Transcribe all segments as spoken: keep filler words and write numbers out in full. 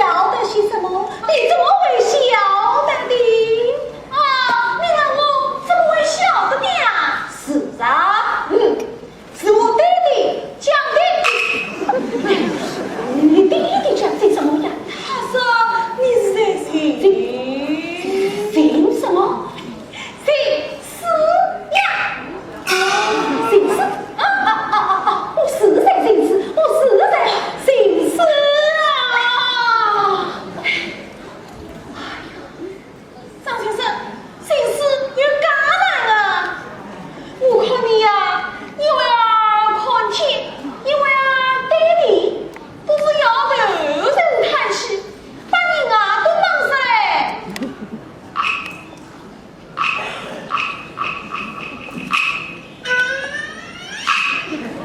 晓得些什么？你怎么会晓得的？啊，你让我怎么会晓得的呀？是啊，嗯，是我爹爹讲的。你爹爹讲些什么呀？他说你是在寻，寻什么？寻死呀！寻死？啊啊啊啊啊！我是在寻死，我是在寻死啊！ 张先生，寻死有介难啊？我看你呀，因为啊看天，因为啊对地，都是摇头人叹气，把人啊都忙死。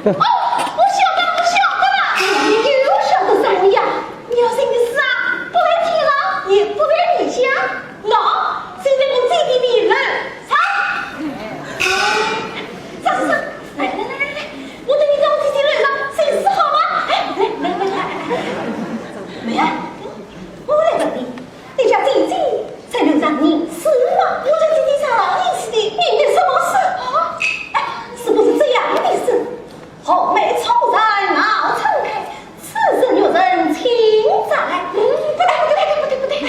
哦，我晓得了，我晓得了。你又晓得啥呀？你要寻死啊，不在天上，也不在地下。喏，现在我指给你了，上。上，上，上，来，来，来，来，来，我等你到我姐姐楼上寻死好吗？哎，来，来，来，来，来，来，来，我来问你，你家姐姐在楼上寻死吗？我家姐姐上寻死的，你有什么事啊？哎，是不是这样的事？ 红梅初散闹春开，此事若人尽哉。嗯，不对，不对，不对，不对，不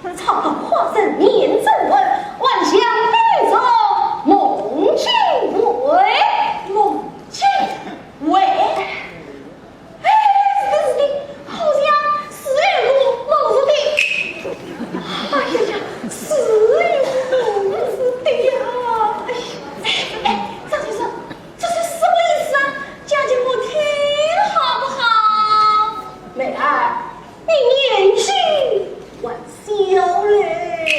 对。草堂花生年正文，还乡悲从孟京会。孟京会？哎，是的，是的，好像是有个孟字的。哎呀呀，是有个孟字的呀。哎呀，哎，哎，张先生， 这是什么意思啊？讲给我听好不好？梅儿，你年纪还小嘞。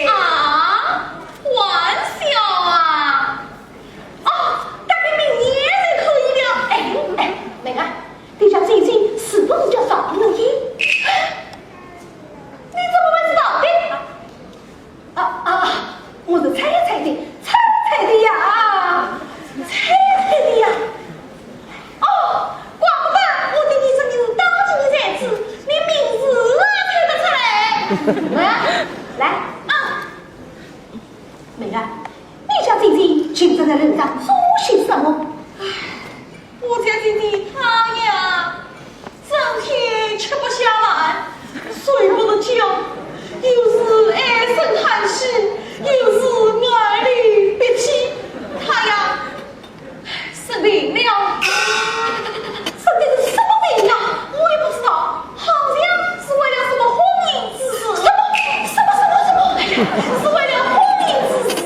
啊？还小啊？哦，大概明年就可以了。哎，哎，梅儿，你家姐姐是不是叫赵文英？你怎么会知道的？ 啊，啊，我是猜猜的，猜猜的呀。猜猜的呀。哦，怪不得我对你说你是当今的才子，连名字啊猜得出来。来，来。啊。梅儿，你家姐姐今朝在楼上做些什么？唉， 我家姐姐她呀，整天吃不下饭，睡不着觉，又是唉声叹气，又是爱理不理。她呀，生病了。生的是什么病啊？我也不知道，好像是患了什么婚姻之事。什么？什么？什么？什么？是患了婚姻之事。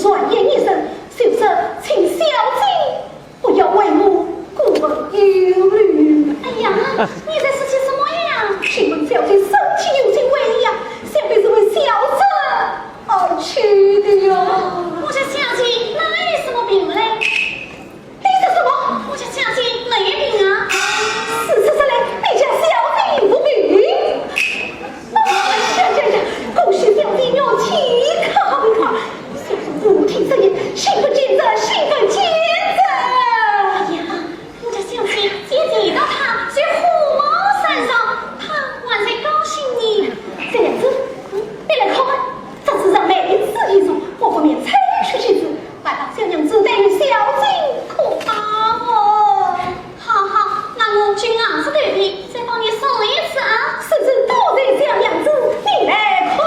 传言一声，就是请小姐不要为我过分忧虑。哎呀，你在说些什么呀？请问小姐身体有些微恙，想必是为小侄而去的哟。我家小姐哪有什么病嘞？你说什么？我家小姐没有病啊。事实上来，你家小姐无病。哎呀呀呀，恭喜小姐元气康快，小侄不听之言，心不见则心不见则。哎呀，我家小姐，姐姐到她就火冒三丈，她还在高兴呢。这样子，你来看看，这世上每一次一种，我不免采取其子，还望小娘子待与小姐可好哦？好好，那我就硬着头皮再帮你说一次啊。是是，多谢小娘子，你来看啊。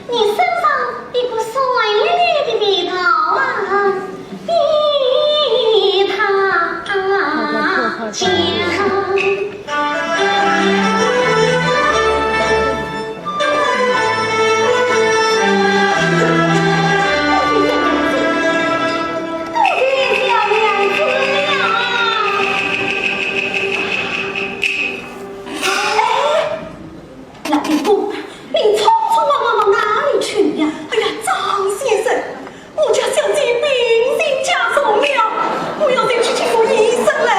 你身上一股酸溜溜的味道啊，比他强。老兵工，你匆匆忙忙到哪里去呀？哎呀，张先生，我家小姐病情加重了，我要先去请个医生来。